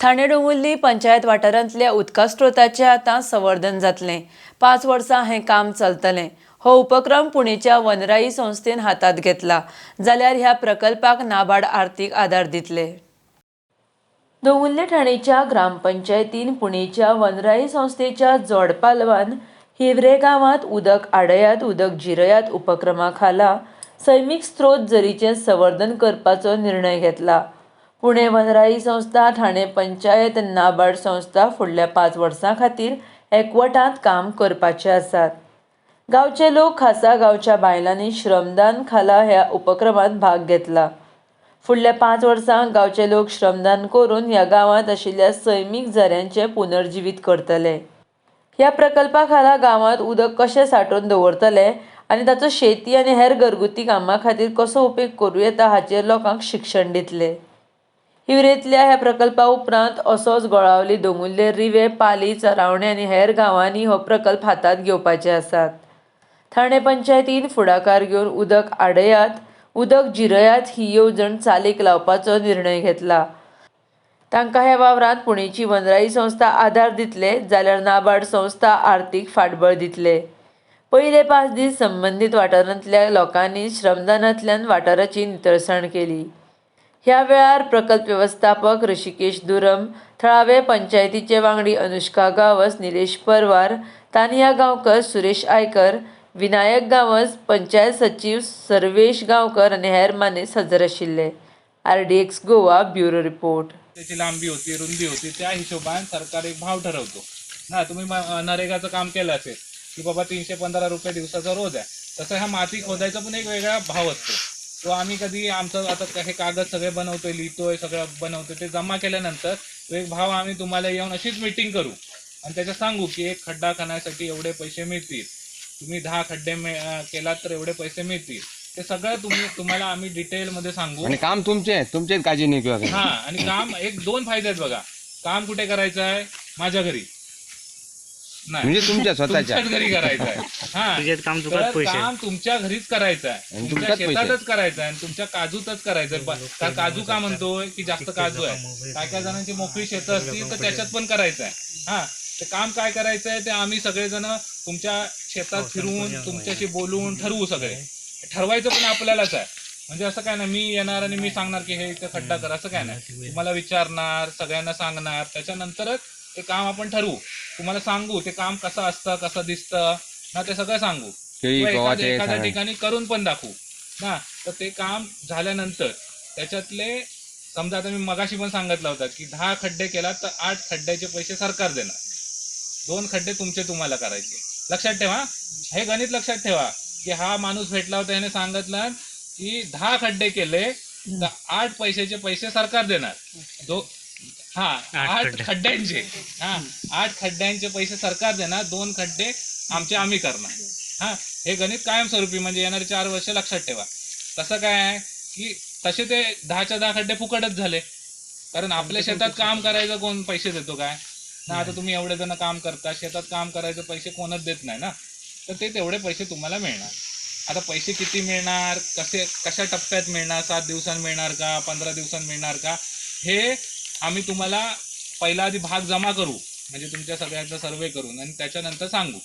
ठाणे डोंगुल्ली पंचायत वाठारांतल्या उदका स्रोताचें आतां संवर्धन जातलें. 5 वर्सां हें काम चलतलें. हो उपक्रम पुणेच्या वनराई संस्थेन हातांत घेतला जाल्यार ह्या प्रकल्पाक नाबार्ड आर्थीक आदार दितले. दोंगुल्ले ठाणेच्या ग्रामपंचायतीन पुणेच्या वनराई संस्थेच्या जोडपालवान हिवरे गांवांत उदक आडयात उदक जिरयात उपक्रमा खाला सैमीक स्त्रोत झरीचें संवर्धन करपाचो निर्णय घेतला. पुणे वनराई संस्था, ठाणे पंचायत आनी नाबार्ड संस्था फुडल्या 5 वर्सां खातीर एकवटांत काम करपाचे आसात. गांवचे लोक, खासा गांवच्या बायलांनी श्रमदान खाला ह्या उपक्रमांत भाग घेतला. फुडल्या 5 वर्सांक गांवचे लोक श्रमदान करून ह्या गांवांत आशिल्ल्या सैमीक झऱ्यांचें पुनर्जिवीत करतले. ह्या प्रकल्पा खाला गांवांत उदक कशें सांठोवन दवरतले आनी ताचो शेती आनी हेर घरगुती कामां खातीर कसो उपेग करूं येता हाचेर लोकांक शिक्षण दितले. हिवरेंतल्या ह्या प्रकल्पा उपरांत असोच गोळावली, दोंगुल्ले, रिवे, पाली, चरावणे आनी हेर गांवांनी हो प्रकल्प हातांत घेवपाचे आसात. ठाणे पंचायतीन फुडाकार घेवन उदक आडयात उदक जिरयात ही येवजण चालीक लावपाचो निर्णय घेतला. तांकां ह्या वावरांत पुणेची वनराई संस्था आदार दितले जाल्यार नाबार्ड संस्था आर्थीक फाटबळ दितले. पयले 5 दीस संबंदीत वाठारांतल्या लोकांनी श्रमदानांतल्यान वाठाराची नितळसाण केली. ह्या वेळार प्रकल्प वेवस्थापक ऋषिकेश दुरम, थळावे पंचायतीचे वांगडी अनुष्का गांवस, निलेश परवार, तानिया गांवकर, सुरेश आयकर, विनायक गांवस, पंचायत सचीव सर्वेश गांवकर आनी हेर मानेस्त हजर आशिल्ले. RDX Goa bureau report. त्याची लांबी होती, रुंदी होती, त्या हिशोबान सरकार एक भाव ठरवतो ना. तुम्ही नरेगाचं काम केलं असेल की बाबा 315 रुपये दिवसाचा रोज आहे, तसं ह्या माती खोदायचा पण एक वेगळा भाव असतो. तो आम्ही कधी आमचं आता हे कागद सगळे बनवतोय, लिहितोय, सगळं बनवतोय, ते जमा केल्यानंतर तो एक भाव आम्ही तुम्हाला येऊन अशीच मिटिंग करू आणि त्याच्यात सांगू की एक खड्डा खणायसाठी एवढे पैसे मिळतील, तुम्ही 10 खड्डे केलात तर एवढे पैसे मिळतील. ते सगळं तुम्हाला आम्ही डिटेलमध्ये सांगू. आणि काम तुमचे तुमचेच काळजी नाही किंवा हा, आणि काम एक 2 फायदे आहेत बघा. काम कुठे करायचं आहे? माझ्या घरी नाही, म्हणजे तुमच्या स्वतःच्या तुमच्याच घरी करायचं आहे. हा, तुझ्यात काम तर तुकाच पैसे. काम तुमच्या घरीच करायचं आहे, आणि तुमच्या तुमच्याच पैसे. शेतातच करायचं आहे आणि तुमच्या काजूतच करायचं आहे. का काजू का म्हणतोय की जास्त काजू आहे, काय काय जणांची मोकळी शेतं असतील तर त्याच्यात पण करायचं आहे. हा, ते काम काय करायचं आहे ते आम्ही सगळेजण तुमच्या शेतात फिरून तुमच्याशी बोलून ठरवू. सगळे ठरवायचं पण आपल्यालाच आहे. म्हणजे असं काय नाही मी येणार आणि मी सांगणार की हे इथे खड्डा कर, असं काय नाही. तुम्हाला विचारणार, सगळ्यांना सांगणार, त्याच्यानंतरच ते काम आपण ठरवू. तुम्हाला सांगू ते काम कसं असतं, कसं दिसतं ना, ते सगळं सांगू. केळी, किंवा गव्हाचे एखाद्या सारण. ठिकाणी करून पण दाखवू ना. तर ते काम झाल्यानंतर त्याच्यातले समजा आता मी मगाशी पण सांगितलं होतं की 10 खड्डे केला तर 8 खड्ड्याचे पैसे सरकार देणार, 2 खड्डे तुमचे तुम्हाला करायचे. लक्षात ठेवा, हे गणित लक्षात ठेवा की हा माणूस भेटला होता, याने सांगितलं की 10 खड्डे केले तर 8 पैशाचे पैसे सरकार देणार, 8 खड्ड्यांचे, हा 8 खड्ड्यांचे पैसे सरकार देणार, 2 खड्डे आमचे आम्ही करणार. हा, हे गणित कायमस्वरूपी म्हणजे येणारे 4 वर्ष लक्षात ठेवा. तसं काय आहे की तसे ते 10च्या 10 खड्डे फुकटच झाले, कारण आपल्या शेतात काम करायचं कोण पैसे देतो काय ना. आता तुम्ही एवढे जण काम करता, शेतात काम करायचं पैसे कोणच देत नाही ना, तर ते तेवढे पैसे तुम्हाला मिळणार. आता पैसे किती मिळणार, कसे कशा टप्प्यात मिळणार, 7 दिवसांत मिळणार का, 15 दिवसांत मिळणार का, हे आम्ही तुम्हाला पहिला आधी भाग जमा करू, म्हणजे तुमच्या सगळ्यांचा सर्वे करून आणि त्याच्यानंतर सांगू.